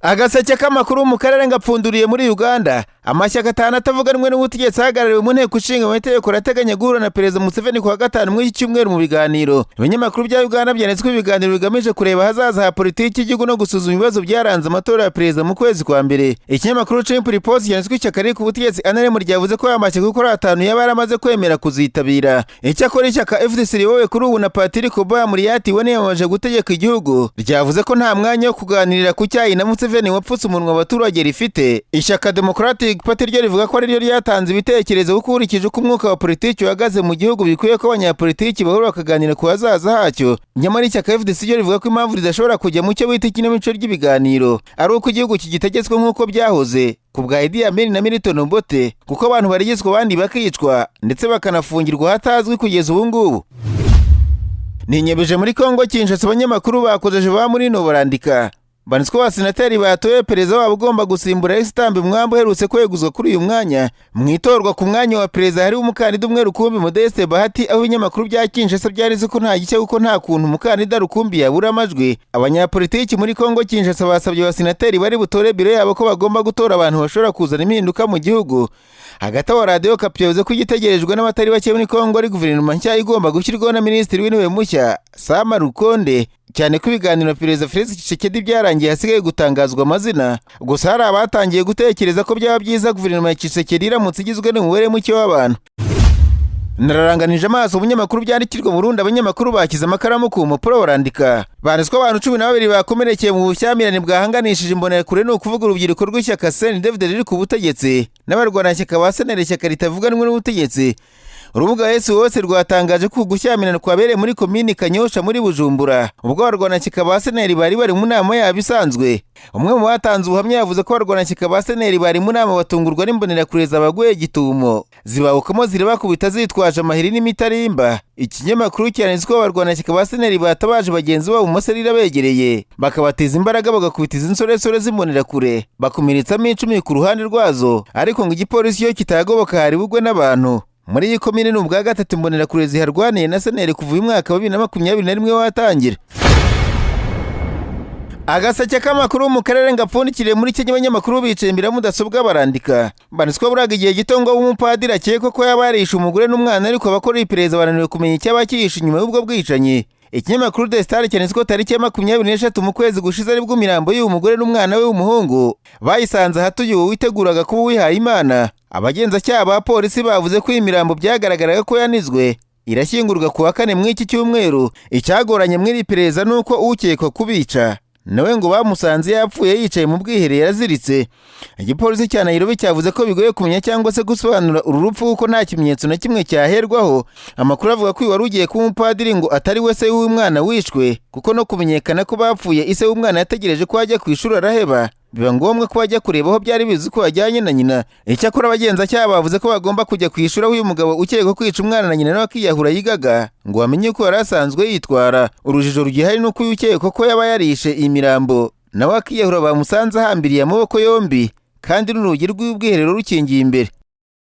Agaseke k'amakuru mu karere ngapfunduriye muri Uganda. Amashyaka 5 atavuga rumwe n'ubutegetsi ahagarariwe mu nteko ishinga amategeko arateganya guhura na Perezida Museveni kuwa gatanu muri iki cyumweru mu biganiro. Ibinyamakuru bya Uganda byanditswe ibiganiro bigamije kureba ahazaza ha politiki y'igihugu no gusuzuma ibibazo byaranze amatora ya perezida mu kwezi kwa mbere. Ikinyamakuru Chimp Report cyanditswe ishyaka riri ku butegetsi NRM ryavuze ko aya mashyaka uko ari 5 yaba yaramaze kwemera kuzitabira. Icyakora ishyaka FDC riyobowe kuri ubu na Patrick Obama Muriati we niyamamaje gutegeka igihugu ryavuze ko nta mwanya wo kuganirira ku cyayi na Museveni wapfutse umunwa abaturage rifite. Ishyaka Democratic Party ryo rivuga ko ariryo ryatanze ibitekerezo kuko ukurikije uko umwuka wa politiki uhagaze mu gihugu bikwiye ko abanyapolitiki bahura bakaganira ku hazaza hacyo. Nyamara ishyaka FDC ryo rivuga ko impamvu ridashobora kujya mu cyo bita ikinamico ry'ibiganiro ari uko igihugu kigitegetswe nk'uko byahoze ku bwa Idi Amin na Milton Obote, kuko abantu barigizwa abandi bakicwa ndetse bakanafungirwa ahatazwi kugeza ubu ngubu. Ninyebeje muri Kongo Kinshasa, abanyamakuru bakozeje ba muri no barandika banditswe abasenateri batoye perezida wabo ugomba gusimbura Alex Thambwe Mwamba uherutse kweguzwa kuri uyu mwanya. Mu itorwa ku mwanya wa perezida hari umukandida umwe rukumbi Modeste Bahati, aho ibinyamakuru bya Kinshasa byarize ko nta gishya kuko nta kuntu umukandida rukumbi yabura amajwi. Abanyapolitiki muri Kongo Kinshasa basabye abasenateri bari butore biro yabo ko bagomba gutora abantu bashobora kuzana impinduka mu gihugu. Hagati aho Radiyo Okapi yavuze ko igitegerejwe n'abatari bake muri Kongo ari guverinoma nshya igomba gushyirwaho na minisitiri w'intebe mushya Sama Lukonde, cyane ko ibiganiro Perezida Felix Tshisekedi byarangiye hasigaye gutangazwa amazina. Gusa hari abatangiye gutekereza ko byaba byiza guverinoma ya Tshisekedi iramutse igizwe n'umubare muke w'abantu. Nararanganije amaso umunyamakuru byandikirwa Burundi, abanyamakuru bakize amakaramu ku mpapuro barandika. Banditswe abantu 12 bakomerekeye mu bushyamirane bwahanganishije imbonerakure, ni ukuvuga urubyiruko rw'ishyaka CNDD-FDD riri ku butegetsi n'abarwanashyaka ba CNL, ishyaka ritavuga rumwe n'ubutegetsi. Urubuga Yesu wose rwatangaje ko gushyamirana kwabereye muri komini Kanyosha muri Bujumbura, ubwo abarwanashyaka ba CNL bari bari mu nama yabo isanzwe. Umwe mu batanze ubuhamya yavuze ko abarwanashyaka ba CNL bari mu nama batungurwa n'imbonerakure zabaguye gitumo, zibabukamo zirabakubita zitwaje amahiri n'imitarimba. Ikinyamakuru cyanditse ko abarwanashyaka ba CNL batabaje bagenzi babo mu maserire abegereye, bakabateza imbaraga bagakubita izi nsoresore z'imbonerakure, bakomeretsamo 10 ku ruhande rwazo, ariko ngo igipolisi iyo kitagoboka hari bugwe n'abantu. Muri iyi komine ni ubwa gatatu imbonerakure ziharwaniye na CNL kuva uyu mwaka wa 2021 watangira. Agaseke k'amakuru mu karere ngapfundikiriye muri Kenya, abanyamakuru bicaye imbere ya mudasobwa barandika. Banditswe buraga igihe gito ngo umupadiri akekwa ko yaba yarishe umugore n'umwana, ariko abakora iperereza bananiwe kumenya icyaba cyihishe inyuma y'ubwo bwicanyi. Ikinyamakuru The Star cyanditse ko tariki ya 23 mu kwezi gushize aribwo imirambo y'uyu mugore n'umwana we w'umuhungu bayisanze ahatuye uwo witeguraga kuba uwihaye Imana. Abagenzacyaha ba polisi bavuze ko iyi mirambo byagaragaraga ko yanizwe, irashyingurwa ku wa kane muri iki cyumweru. Icyagoranye muri iri perereza ni uko ukekwa kubica nawe ngo bamusanze yapfuye yicaye mu bwiherero aziritse. Igipolisi cya Nairobi cyavuze ko bigoye kumenya cyangwa se gusobanura uru rupfu kuko nta kimenyetso na kimwe cyaherwaho. Amakuru avuga ko uyu wari ugiye kuba umupadiri ngo atari we se w'umwana wishwe, kuko no kumenyekana ko bapfuye ise w'umwana yategereje ko ajya ku ishuri araheba, biba ngombwa ko bajya kureba aho byari bizi ko bajyanye na nyina. Icyakora abagenzacyaha bavuze ko bagomba kujya ku ishuri aho uyu mugabo ukekwa kwica umwana na nyina nawe akiyahura yigaga, ngo bamenye uko yari asanzwe yitwara. Urujijo rugihari ni uko uyu ukekwa ko yaba yarishe iyi mirambo nawe akiyahura bamusanze ahambiriye amaboko yombi kandi n'urugi rw'ubwiherero rukingiye imbere.